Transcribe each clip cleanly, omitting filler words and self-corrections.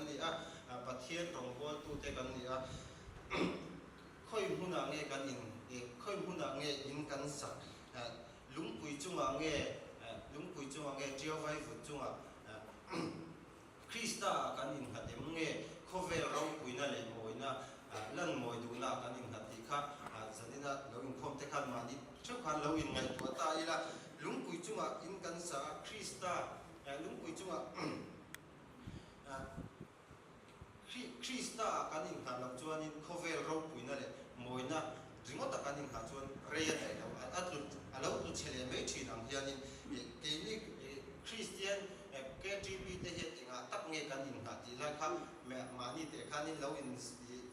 kan ni a, Pathian rawngbawltute kan ni a, khawi hmunah nge kan in, khawi hmunah nge in kan sak, lungpui chungah nge, lungpui chungah nge ṭiau vaivut chungah Krista ah kan innghat em nge khawvel ropuina leh mawina lan mawi duhna ah kan innghat tih kha zanina lo inkhawm te khan mahni theuh khan lo inngaihtuah ta ila, lungpui chungah in kan sa a, Krista lungpui chungah Krista ah kan innghat loh chuanin khawvel ropuina leh mawina ringawta kan innghat chuan rei a daih lo, a tlu a lo tlu chhe leh mai thin ang hianin keini Kristian KTP te hian engah tak nge kan innghat tih lai kha mahni teh khanin lo in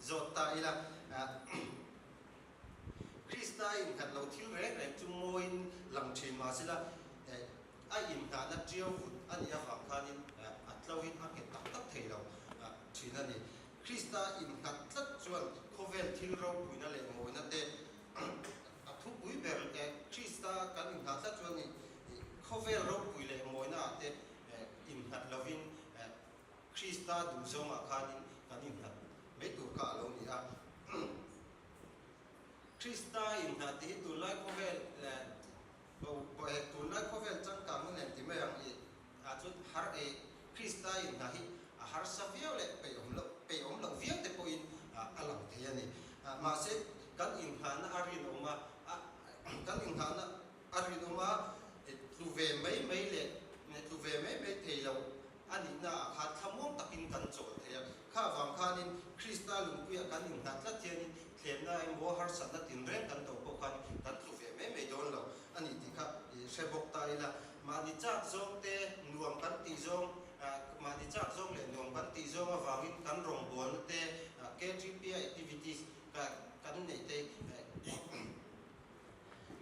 zawt ta ila. Krista innghat lo thil reng reng chu mawiin lang thin mahsela a inngahna ṭiau vut a nih avang khanin a tloin a nghet tak tak thei lo ṭhin a ni. Krista innghat tlat chuan khawvel thil ropuina leh mawina te a thupui ber Krista kan inngah tlat chuan khawvel ropui leh mawina ah te innghat lovin Krista duhzawngah khanin kan innghat mai tur kha a lo ni a. Krista innghat tih hi tunlai khawvel Tunlai khawvel changkang na nen ti mai ang i ah chuan har ei Krista in hna hi a harsa viau leh peihawm loh peihawm loh viau te pawhin a lang thei a ni. Mahse kan inghahna a rinawm a, kan inghahna a rinawm a tlu ve mai mai leh tlu ve mai mai thei lo A nihna ah khan thlamuang takin kan chawl thei a, kha avang khanin Krista lungpuiah kan innghat tlat hianin thlemna emaw harsatna tinreng kan to pawh khan kan tlu ve mai mai dawn lo a ni tih kha i hre bawk ta ila. Mahni chak zawng te nuam kan tih zawng, mahni chak zawng leh nuam kan tih zawng avangin kan rawngbawlna te KTP activities kan neih te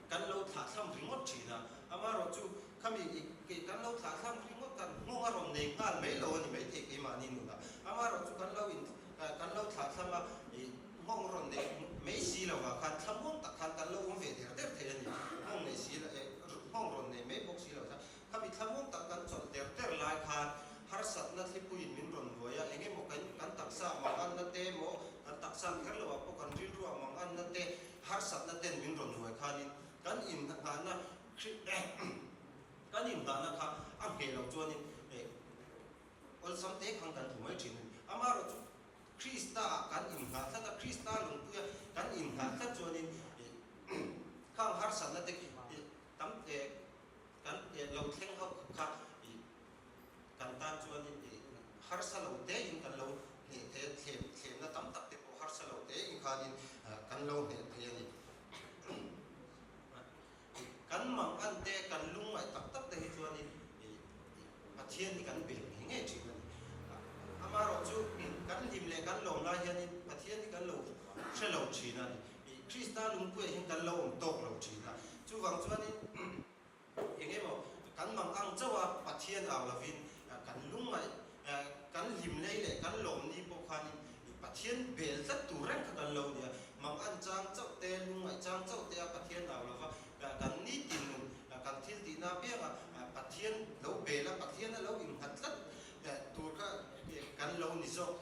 Kan lo thlahthlam ringawt thin a, amaherawhchu khami i kan lo thlahthlam ringawt kan nghawng a rawn nei nghal mai lo a ni maithei keimahni nunah. Amaherawhchu kan lo in kan lo thlahthlam a, i nghawng rawn nei mai si lovah khan thlamuang tak khan kan lo awm ve der der thei a ni. Nghawng nei si lo eh nghawng rawn nei mai bawk si lo khan khami thlamuang tak kan chawlh der der lai khan harsatna thlipuiin min rawn nuai a, eng emaw kan kan taksa manganna te emaw kan taksa kher lovah pawh kan rilruah manganna te Harsatna ten min rawn nuai khanin kan inhnahna kan inhnahna kha a ngheh loh chuanin awlsam te khan kan tlu mai thin a ni. Amaherawhchu Krista ah kan inhnah tlat a, Krista lungpuia kan inhnah tlat chuanin khang harsatna te tam kan lo thleng ho kha kan tan chuanin harsa lo tein kan lo hneh thei a, thlem thlemna tam tak te pawh harsa lo tein khanin kan lo hneh thei a ni. Kan mangan te, kan lungngaih tak tak te hi chuanin Pathian hi kan bel ngei ngei thin a ni. Amaherawhchu kan hlim leh kan lawm lai hianin Pathian hi kan lo hre lo thin a ni. Krista lungpuiah hian kan lo awm tawk lo thin a. Chuvang chuanin Eng emaw kan mang ang chauh a, Pathian au lovin kan lungngaih, kan hlim lei leh kan lawmni pawh khanin Pathian bel tlat tur reng kha kan lo ni a. Mang an chang chauh te, lungngaih chang chauh te a Pathian au lova kan nitin nun, kan thil tihna apianga Pathian lo bel a, Pathian a lo innghat tlat tur kha kan lo ni zawk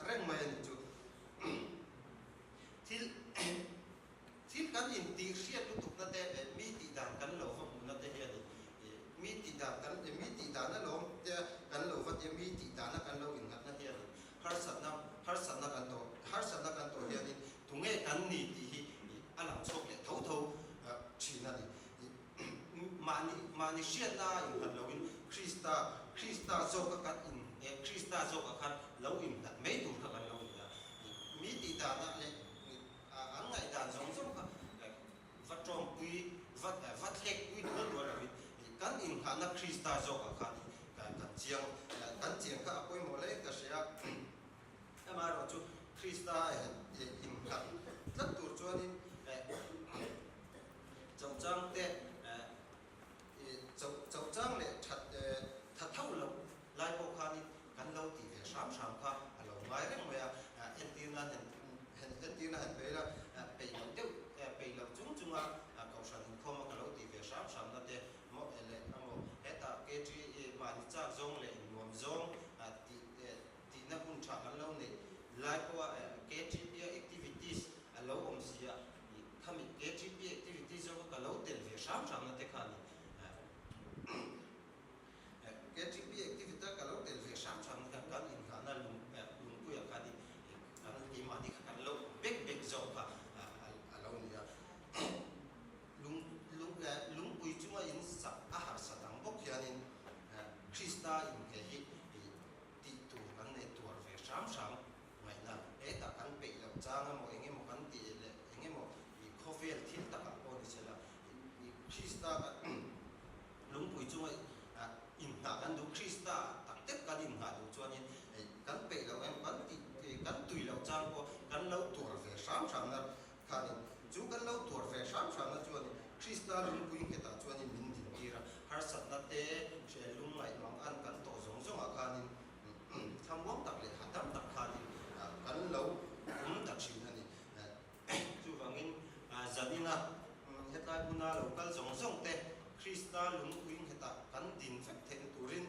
reng mai a ni chu. Thil. Thil kan intih hriat lutukna te leh mi tih dan kan lo va hmuhna te hian i mi tih dan kan mi tih dan a lawm te kan lo va tia mi tih dana kan lo innghatna hianin harsatna harsatna kan tawh harsatna kan tawh hianin tunge kan ni tih hi a lang chhuak leh tho tho thin a ni. Mahni mahni hriatna a innghat loin Krista Krista zawka kan in Krista zawka khan lo innghat mai tur kha kan lo ni a. Mi tih dana leh An ngaihdan zawng zawng kha va tawngpui, va va thlekpui dual dual lovin kan inngahna Krista zawkah khan kan chiang, kan chiang kha a pawimawh hle ka hria. Amaherawhchu Krista innghat tlat tur chuanin chochangte chochang leh that tha tho loh lai pawh khanin kan lo tih ve hram hram kha a lo ngai reng mai a, entirna han entirna han pe ila, peih loh deuh peih loh chung chunga kohhran inkhawma ka lo tih ve hram hram na te maw leh amaw hetah KTE mahni chak zawng leh innuam zawng tih tihna hun. lai pawha KTP a activities a lo awm si a, khami KTP activities zawk a ka lo tel ve hram hram na te khan KTP activity a ka lo tel ve hram hram na khan kan inghahna lung lungpuiah khan kan keimahni kha kan lo bek bek zawk kha a lo ni a. Lung lung lungpui chunga in sak a harsat ang bawk hianin Krista inhne hi tih tur kan nei tuar ve hram hram ngaihna. Hetah kan peih loh chang emaw eng emaw kan tih leh eng emaw i khawvel thil takah pawh ni sela i Krista lungpui chunga inhnah kan duh Krista tak tak kan inhnah duh chuanin kan peih loh emaw kan tih kan tui loh chang pawh kan lo tuar ve hram hram na Khanin, chu kan lo tuar ve hram hramna chuanin Krista lungpui nghetah chuanin min dintir a, harsatna te hre lungngaih mang an kan tawh zawng zawngah khanin thlamuang tak leh hahdam tak khanin kan lo awm ta thin a ni. Chuvangin zanina hetlai hmuna lo kal zawng zawng te Krista lungpui nghetah kan din vek theihna turin.